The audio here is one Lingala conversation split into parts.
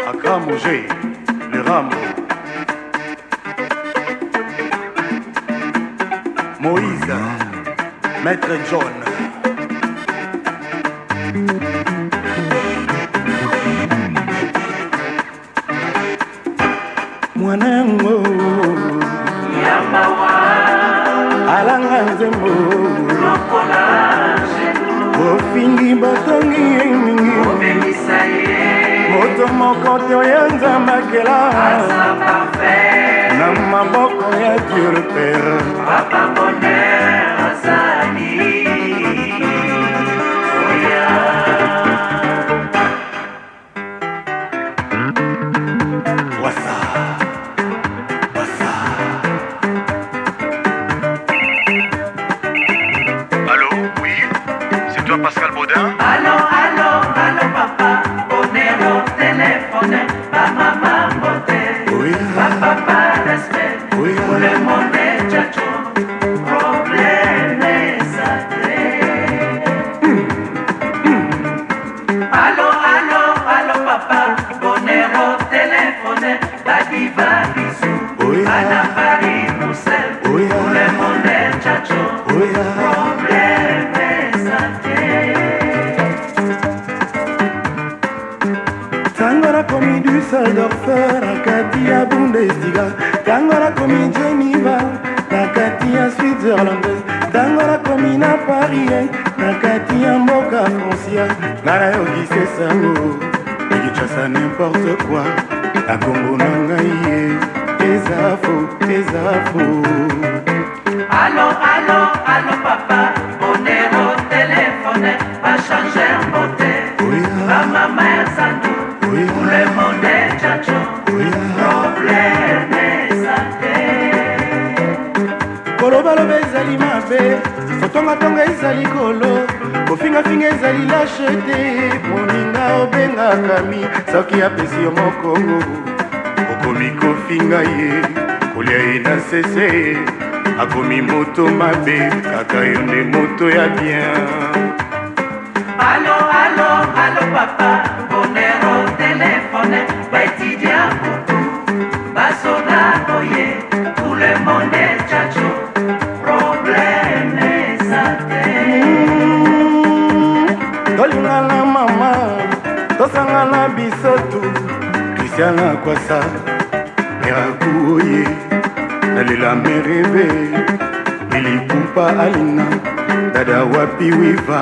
Akram Oger, le Rambo. Moïse, Maître John. Mwana yango alanga nzembo bofingi botongi ye mingi moto moko te oyo Nzambe akela na maboko ya Dieu le Père. Papa Bonheur azali oya. Wassa, wassa. Allô, oui, c'est toi Pascal Baudin? Allo, allo, allo papa Bonheur au téléphone, ba mama mbote, ba papa respect, tout le monde est tchatcho, problème eza te. Allo, allo, allo papa Bonheur au téléphone, ba diva bisou, bana Paris Bruxelles, tout le monde est tchatcho, problème eza te. Ntango nakomi Düsseldorfer na kati ya Bundesliga, ntango nakomi Geneva na kati ya Switzerland, ntango nakomi na Paris na kati ya mboka Francia, nga nayoki se sango Kinshasa n'importe quoi na kombo na ngai ye eza faux, eza faux. Allo, allo, allo papa Bonheur au téléphone, ba changer mbote, ba mama ya zandu, tout le monde est tchatcho, problème eza te. Kolobaloba ezali mabe, kotongatonga ezali kolo, kofingafinga ezali lâcheté. Moninga obengaka mi soki apesi yo mokongo, okomi kofinga ye, kolia ye na sese, akomi moto mabe, kaka yo nde moto ya bien. Allo, allo, allo papa Bonheur au téléphone, ba étudiant kuku, basoda boye, tout le monde est tchatcho, problème eza te. Tolingana mama, tosangana biso tu. Kristiana Kwasa Meraku oye, nalela mereve Lilipupa Alina Dada wapi wiva,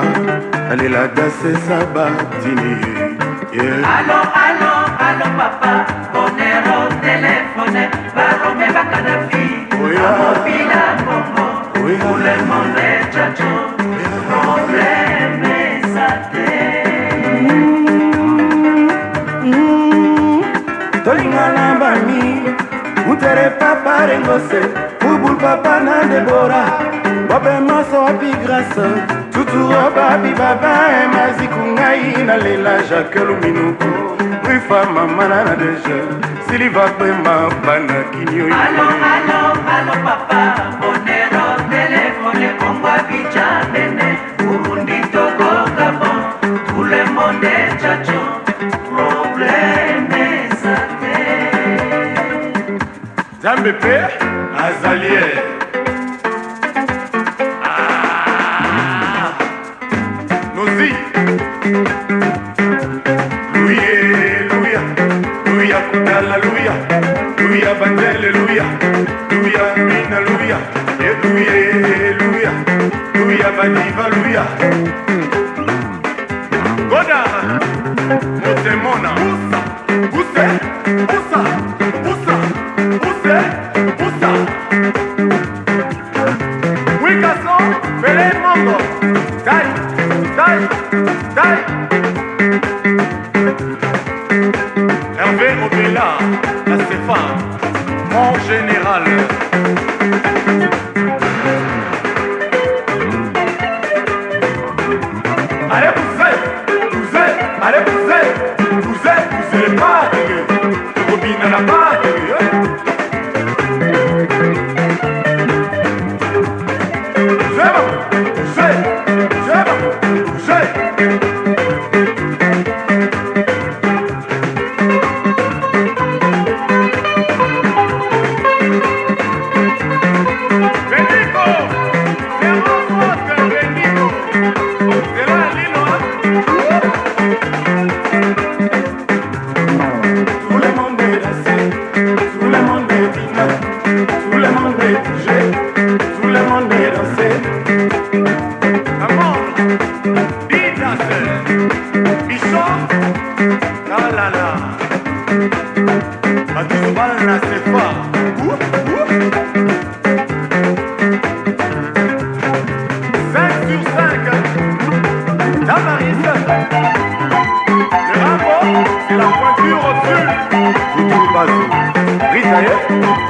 nalela Dase Sabatini, yeah. Allo, allo, allo papa Bonheur au téléphone, barome bakadafi, amobila bongo, tout le monde est tchatcho, problème eza te. Tolingana bami utere papa Rengose Bubul papa na Debora Bobe maso wapi Grâce Tuturo babi baba Maziku ngai nalela Jacques Luminuku Rifa mama na deje Siliva Kwema bana kinyo. Allo, allo, allo papa Bonheur au téléphone, Congo Abidjan Benin Burundi Togo Gabon, tout le monde est tchatcho, problème eza te. Nzambe mpe azali ye. Ah! Nozi Luye luya luya kutala luya luya bandele luya luya mina luya ye luye luya luya badiva luya Goda Motemona Usa Use Usa Usa Use Usa Wikaso Fele Mongo Tai Tai Tai Hervé Obela La Stéphane Mon général. Allez poussez, poussez, allez poussez, poussez, poussez les pas, Tokobina na pas. Poussez, poussez, poussez. là là. Batusu bana na sefa. Ouh, ouh. 5 sur 5. Damaris. Le Rambo, c'est la pointure au-dessus. Doudou Bazo. Ritaye.